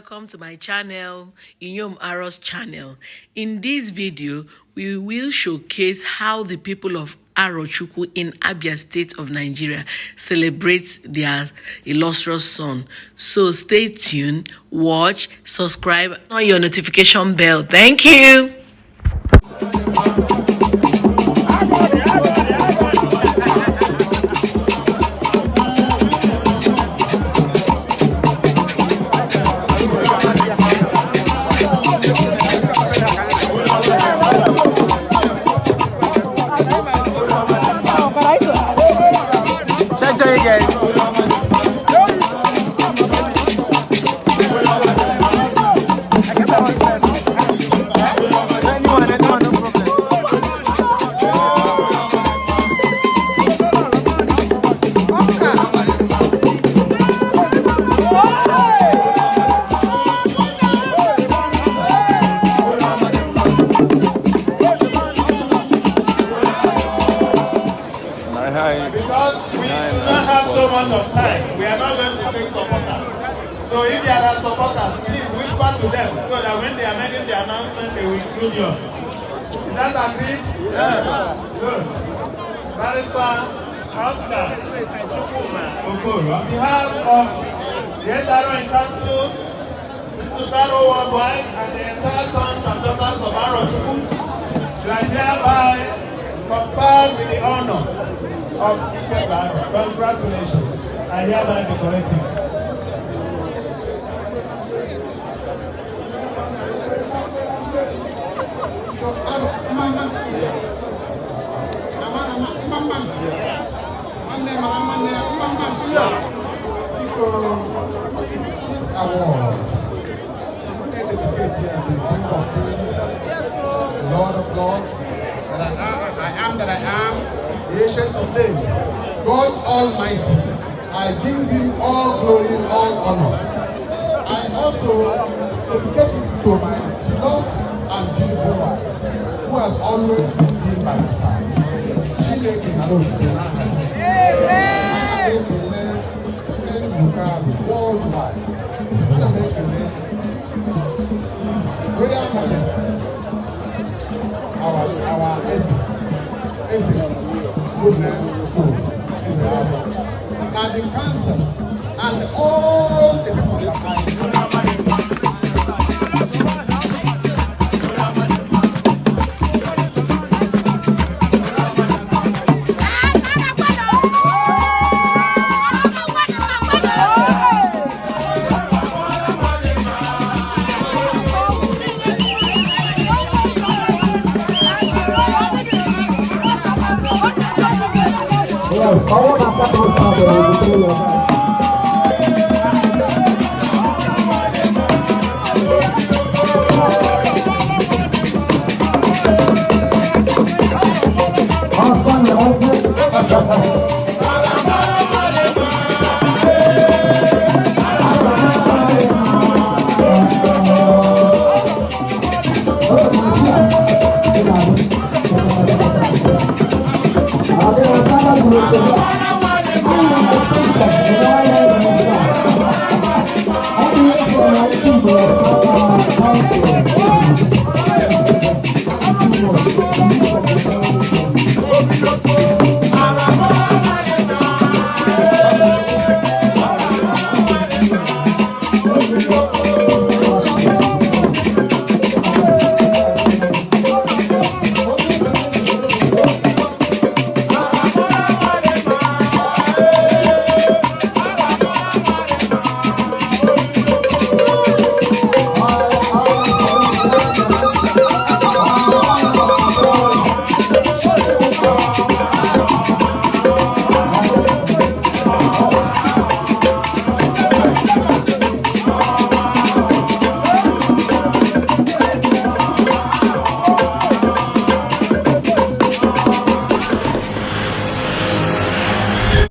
welcome to my channel, Inyom Aro's channel. In this video, we will showcase how the people of Arochukwu in Abia State of Nigeria celebrate their illustrious son. So stay tuned, watch, subscribe on your notification bell. Thank you. Because we do not have so much of time, we are not going to take supporters. So if there are supporters, please whisper to them so that when they are making the announcement, they will include you. Is that agreed? Yes. Good. Barrister Oscar Okoro, on behalf of the entire council, Mr. Taro Worldwide, and the entire sons and daughters of Arochukwu, you are hereby conferred with the honor of Ikemba. Congratulations. I hereby decorate you. This award is dedicated to the King of Kings, Lord of Lords, that I am that I am, the Ancient of Days, God Almighty. I give Him all glory, all honor. I also dedicate it to my beloved and beautiful wife, who has always been by my side. She gave me worldwide. His Royal Majesty, our and the council and all the people that Só na patrocinada aí, do lugar. Thank you.